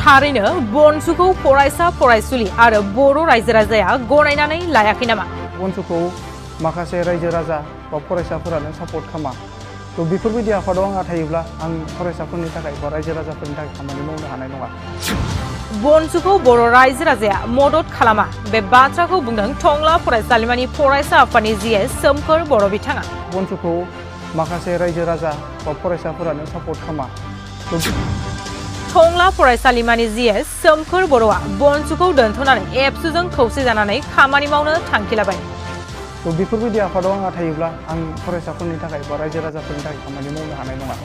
थारैनो बनसुखौ फरायसा फरायसुलि आरो बर' रायजो राजाया गनायनानै लायाखै नामा? बनसुखौ माखासे रायजो राजा बा फरायसाफोरानो सापर्ट खालामा। तो बेफोरबायदि आफादाव आंहा थायोब्ला आं फरायसाफोरनि थाखाय बा रायजो राजाफोरनि थाखाय खामानि मावनो हानाय नङा। बनसुखौ बर' रायजो राजाया मदद खालामा बे बाथ्राखौ बुंदों टंला फरायसालिमानि फरायसा आफादनि जिएस सोमखोर बर' बिथाङा। बनसुखौ माखासे रायजो राजा बा फरायसाफोरानो सापर्ट खालामा। टंला फरायसालिमानि जिएस सोमखोर बर'आ बनसुखौ दोनथ'नानै एबसुजों खौसे जानानै खामानि मावनो थांखि लाबाय। तो बेफोरबायदि आफादाव आंहा थायोब्ला आं फरायसाफोरनि थाखाय बा रायजो राजाफोरनि थाखाय खामानि मावनो हानाय नङा।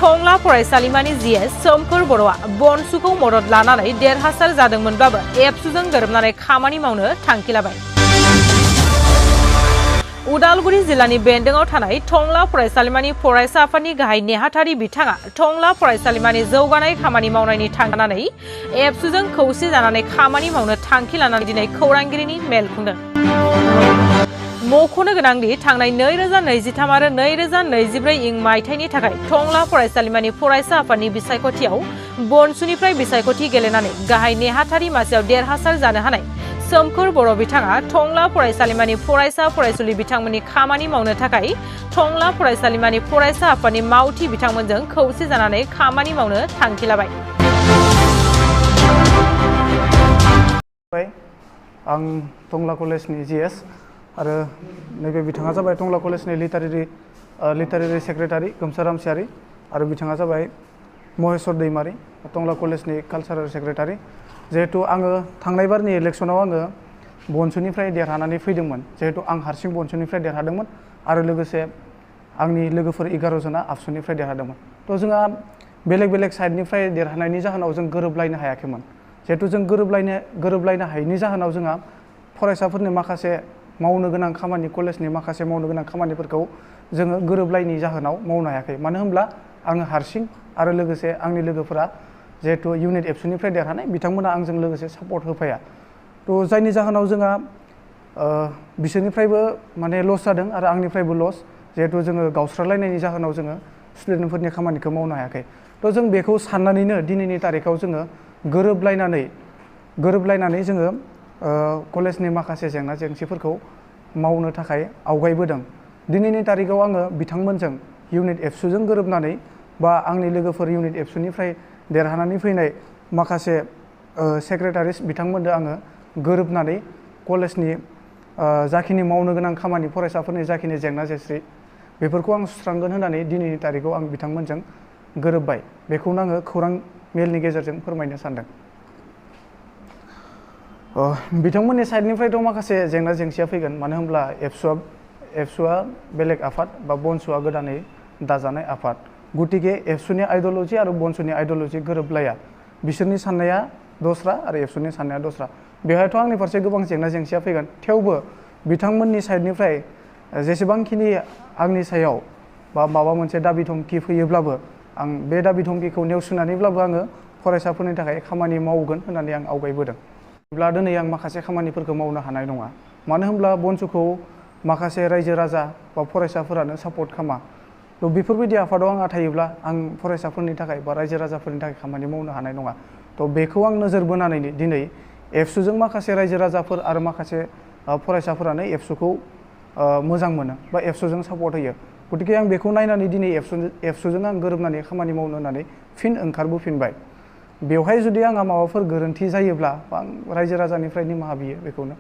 टंला फरायसालिमानि जिएस सोमखोर बर'आ बनसुखौ मदद लानानै देरहासार जादोंमोनब्लाबो एबसुजों गोरोबनानै खामानि मावनो थांखि लाबाय। उदालगुरि जिल्लानि बेन्दोंआव थानाय टंला फरायसालिमानि फरायसा आफादनि गाहाय नेहाथारि बिथाङा टंला फरायसालिमानि जौगानाय खामानि मावनायनि थांखि एबसुजों खौसे जानानै खामानि मावनो थांखि लानानै दिनै खौरांगिरिनि मेल खुंदों। मख'नो गोनांदि थांनाय 2023 आरो 2024 इं मायथाइनि थाखाय टंला फरायसालिमानि फरायसा आफादनि बिसायख'थियाव बनसुनिफ्राय बिसायख'थि गेलेनानै गाहाय नेहाथारि मासियाव देरहासार जानो हानाय सोमखोर बर' बिथाङा टंला फरायसालिमानि फरायसा फरायसुलि बिथांमोननि खामानि मावनो थाखाय टंला फरायसालिमानि फरायसा आफादनि मावथि बिथांमोनजों खौसे जानानै खामानि मावनो थांखि लाबाय। आं टंला कलेजनि जिएस आरो नैबे बिथाङा जाबाय टंला कलेजनि लिटारेरि सेक्रेटारि गोमसार रामसियारि आरो बिथाङा जाबाय महेश्वर दैमारि टंला कलेजनि कालचारेल सेक्रेटारि। जिहेतु आङो थांनाय बारनि इलेक्सनाव आङो बनसुनिफ्राय देरहानानै फैदोंमोन। जिहेतु आं हारसिं बनसुनिफ्राय देरहादोंमोन आरो लोगोसे आंनि लोगोफोर 11 जना आबसुनिफ्राय देरहादोंमोन। तो जोंहा बेलेग बेलेग साइडनिफ्राय देरहानायनि जाहोनाव जों गोरोबलायनो हायाखैमोन। जिहेतु जों गोरोबलायनो हायैनि जाहोनाव जोंहा फरायसाफोरनि माखासे मावनो गोनां खामानि कलेजनि माखासे मावनो गोनां खामानिफोरखौ जोङो गोरोबलायनि जाहोनाव मावनो हायाखै। मानो होनब्ला आङो हारसिं आरो लोगोसे आंनि लोगोफोरा जिहेतु इउनिट एबसुनिफ्राय देरहानाय बिथांमोना आंजों लोगोसे सापर्ट होफाया। तो जायनि जाहोनाव जोंहा बिसोरनिफ्रायबो माने लस जादों आरो आंनिफ्रायबो लस। जिहेतु जोङो गावस्रालायनायनि जाहोनाव जोङो स्टुडेन्टफोरनि खामानिखौ मावनो हायाखै। तो जों बेखौ साननानैनो दिनैनि तारिखाव जोङो गोरोबलायनानै जोङो कलेजनि माखासे जेंना जेंसिफोरखौ मावनो थाखाय आवगायबोदों। दिनैनि तारिखाव आङो बिथांमोनजों इउनिट एबसुजों गोरोबनानै बा आंनि लोगोफोर इउनिट एबसुनिफ्राय देरहानानै फैनाय माखासे सेक्रेटारिस बिथांमोनजों आङो गोरोबनानै कलेजनि जाखिनि मावनो गोनां खामानि फरायसाफोरनि जाखिनि जेंना जेंसि बेफोरखौ आं सुस्रांगोन होननानै दिनैनि तारिखाव आं बिथांमोनजों गोरोबबाय। बेखौनो आङो खौरां मेलनि गेजेरजों फोरमायनो सानदों। बिथांमोननि साइडनिफ्रायथ' माखासे जेंना जेंसिया फैगोन। मानो होनब्ला एबसुआ बेलेग आफाद बा बनसुआ गोदानै दाजानाय आफाद। गतिके एबसुनि आइडिय'लजि आरो बनसुनि आइडिय'लजि गोरोबलाया। बिसोरनि साननाया दस्रा आरो एबसुनि साननाया दस्रा। बेवहायथ' आंनि फारसे गोबां जेंना जेंसिया फैगोन। थेवबो बिथांमोननि साइडनिफ्राय जेसेबांखिनि आंनि सायाव बा माबा मोनसे दाबि धमकि फैयोब्लाबो आं बे दाबि धमकिखौ नेवसिनानैब्लाबो आङो फरायसाफोरनि थाखाय खामानि मावगोन होननानै आं आवगायबोदों। अब्ला दिनै आं माखासे खामानिफोरखौ मावनो हानाय नङा। मानो होनब्ला बनसुखौ माखासे रायजो राजा बा फरायसाफोरानो सापर्ट खालामा। तो बेफोरबायदि आफादाव आंहा थायोब्ला आं फरायसाफोरनि थाखाय बा रायजो राजाफोरनि थाखाय खामानि मावनो हानाय नङा। तो बेखौ आं नोजोर बोनानै दिनै एबसुजों माखासे रायजो राजाफोर आरो माखासे फरायसाफोरानो एबसुखौ मोजां मोनो बा एबसुजों सापर्ट होयो। गतिके आं बेखौ नायनानै दिनै एबसुजों आं गोरोबनानै खामानि मावनो होननानै फिन ओंखारबोफिनबाय। बेवहाय जुदि आंहा माबाफोर गोरोन्थि जायोब्ला आं रायजो राजानिफ्राय निमाहा बियो बेखौनो।